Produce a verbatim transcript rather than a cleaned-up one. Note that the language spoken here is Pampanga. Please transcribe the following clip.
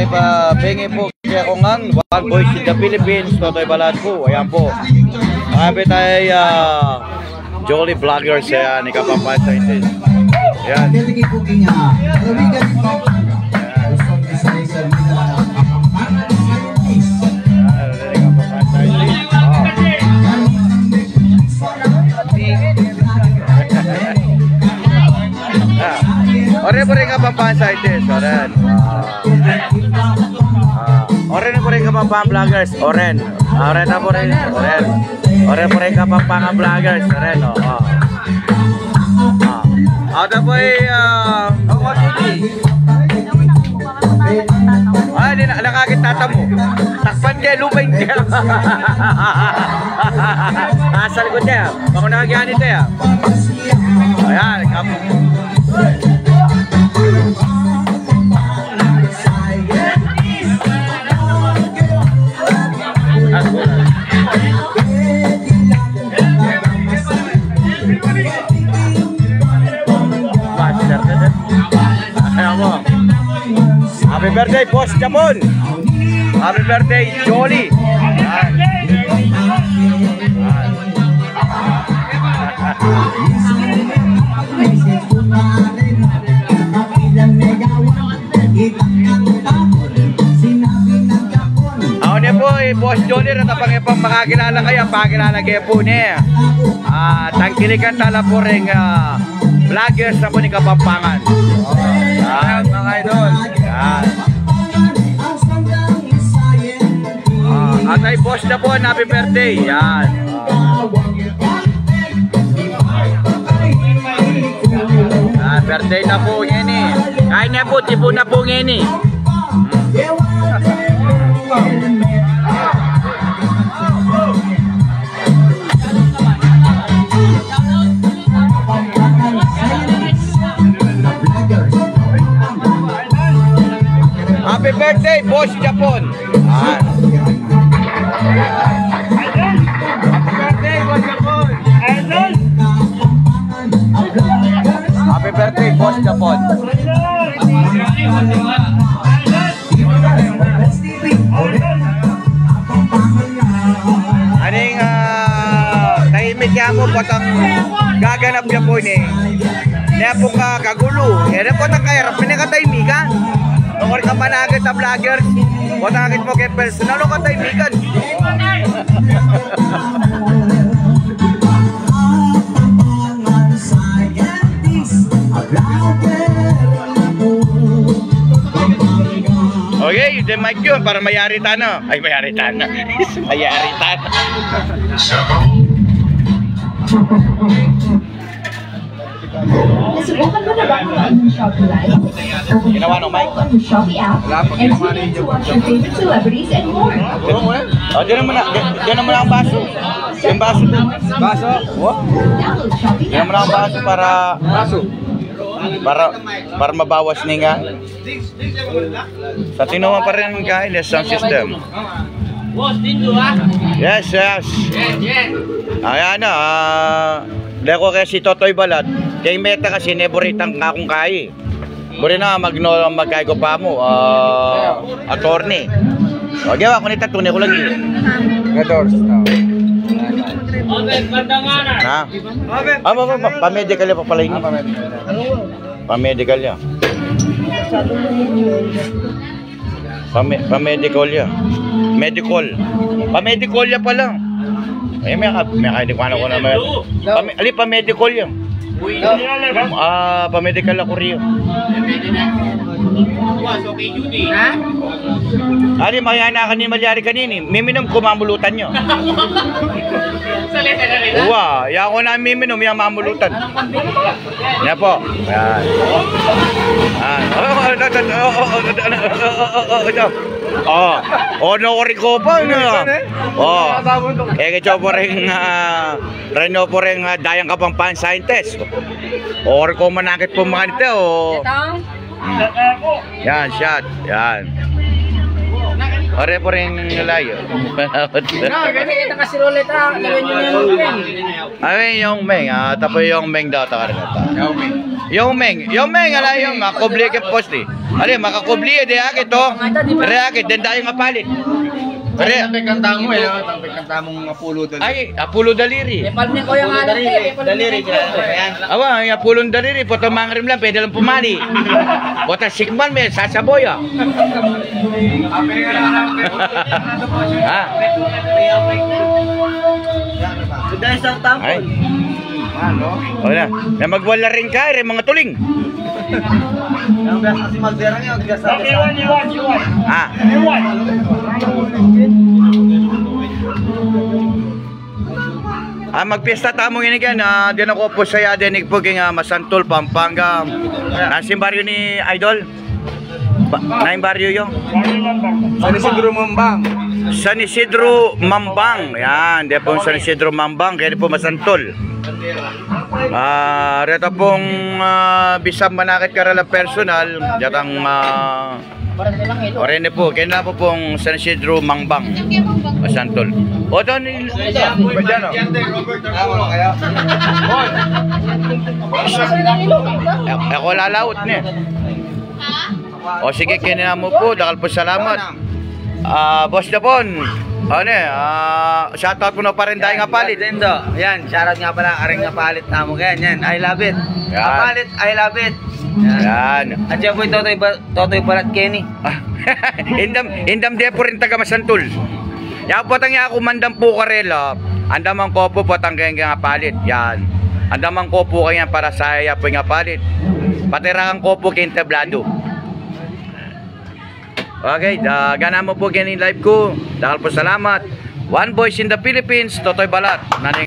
pa, pengi po kaya ko ngan, One Voice in the Philippines, Totoy Balat po, ayan po. Ayan po tayo, ah, Jolly Vloggers, ayan, ika Pampangan Scientist. Ayan. Ayan, ika Pampangan Scientist. Ah. Ah. Oren po ring Kapampangan Scientist, oren. Ah. Ah. Oren po ring Kapampangan Vloggers, oren. Ah, oren na po rin, oren. Oren po ring Kapampangan Vloggers, oren, o. Ah. Ah. Ata po ay, ah, ay, di na, nakakit tata mo. Takpan ke, lupain ke. Asal ko te, ah. Bako na kaya ni te, ah. Ayan, kap- Master ka dyan. Ayan mo. Happy birthday, Boss Japon. Happy birthday, Jolly. Yan. Yan. Awa ne po, eh, Boss Jolly, reta pang epang makakilala kaya, pakilala ke po ne. Ah, tangkilikan tala po ring, ah, vloggers na po ning Kapampangan. Ah, mga idol. Yan. Ah, at ay Boss Japon, happy birthday. Yan. Ah, birthday na po ngeni. Kain na po, tipun na po ngeni. Happy birthday, Boss Japon. Ah. Happy birthday, Boss Japon. Idol! Happy birthday, Boss Japon. Idol! Idol! Aning, ah, tahimik ya mo, potang gaganap ya po ini. Nia po ka kagulo. Ere po ta kairap, pinakatahimikan. Bukod ka manakit a vloggers, bota akit mo keng personal o katahimikan. Okay, then mic yun para mayari tana. Ay, mayari tana. Mayari tana. Nasubukan mo na ba ang Shopee Live? Ginawa ng mic. Ang Shopee app, wala, pag and ginawa tune in ninyo, to watch your favorite celebrities and more. O, diyan naman na, diyan, diyan naman ang baso. Yung baso doon. Baso? Wa? Download Shopee app. Diyan naman ang baso para, baso, para, para mabawas ninga. Sa tinuman pa rin ang kain, yes, sound system. Boss, din doon, ha? Yes, yes. Yes, yes. Ayan na, ah, dako kaya si Totoy Balat. Kaya meta kasi neburitang kakung kai. Buri na, magno, magkai ko pa mo, ah, attorney. O, gawa ko nita, tune ko lagi. Gadors, no. Na? Ah, pa, pa, pa, pa-medical ya pa pala ini. Ah, pa-medical. Pa-medical ya. Pame-, pa-medical ya. Medical. Pa-medical ya pala. Eh, may ka-, may ka-, di ko ano ko naman. Pame-, ali, pa-medical ya. Ah, pa-medical ako riyo. Ha? Ali, mayana ka ni malyari kanini. Miminum ko mamulutan nyo. Uwa, ya ko na miminum, ya mamulutan. Yan po. Yan. Yan. O, o, o, o, o, o, o, o, o, o. O, no, ori ko pa, no? O. E, kaya po rin, ah, reno po rin, ah, dayang Kapampangan scientist. Ori ko manakit po manite, o. Yan, shot. Yan. Pare po rin layo. No, kasi kita kasi ruleta, lagyan nyo na yung Yao Ming. Ay, Yao Ming. Ah, tapo Yao Ming daw, takarga ta. Yao Ming. Yo, Meng. Yo, Meng, ala yo, makubli ke posti. Ali, makakubli, de akit, o. De akit, deng dayung apalit. Pare, tampek kanta mu, e. Tampek kanta mung apulo daliri. Ay, apulo daliri. Awa, ay, apulo daliri, pota mangrim lang, pwede lang pumali. Pota sikman me, sasaboy, a. Ha? Ay. Wala. Na magwala rin ka, rin mga tuling. Yang biasa si Magderang yun, biasa, biasa. Iwan, iwan, iwan. Ah. Iwan. Ah, magpiesta tamu ngeni ken, ah, dinan ku pu saya, dinan ku pu king, ah, Masantol, Pampanga. Nanu ing baryo ni Idol? Ba, nanu ing baryo yu? San Isidro Mambang. San Isidro Mambang. Yan, dinan pu San Isidro Mambang, keni pu Masantol. Ah, reta pung, ah, bisan manakit karela personal, datang, ah, o reni pu, keni pu pung San Isidro Mambang. Masantol. O, doon, e, e ku lalaut ne. O, sige, keni namu pu, dakal pu salamat. Ah, Boss Japon, ano, e, ah, shoutout mu na pa rin dayung apalit. Lindo. Yan, shoutout nga pala, aring apalit tamu ken. Yan, I love it. Yan. Apalit, I love it. Yan. Yan. At siya pu i Totoy Ba-, Totoy Balat keni. Ah, indam, indam de pu rin taga Masantol. Ya, potang ya ku mandam pu karela, andaman ku pu potang keng, keng apalit. Yan. Andaman ku pu keng para saya pu ing apalit. Pati rakan ku pu keng tablado. Okay, ah, gana mu pu keni live ku. Dakal pu salamat. One Voice in the Philippines, Totoy Balat. Nani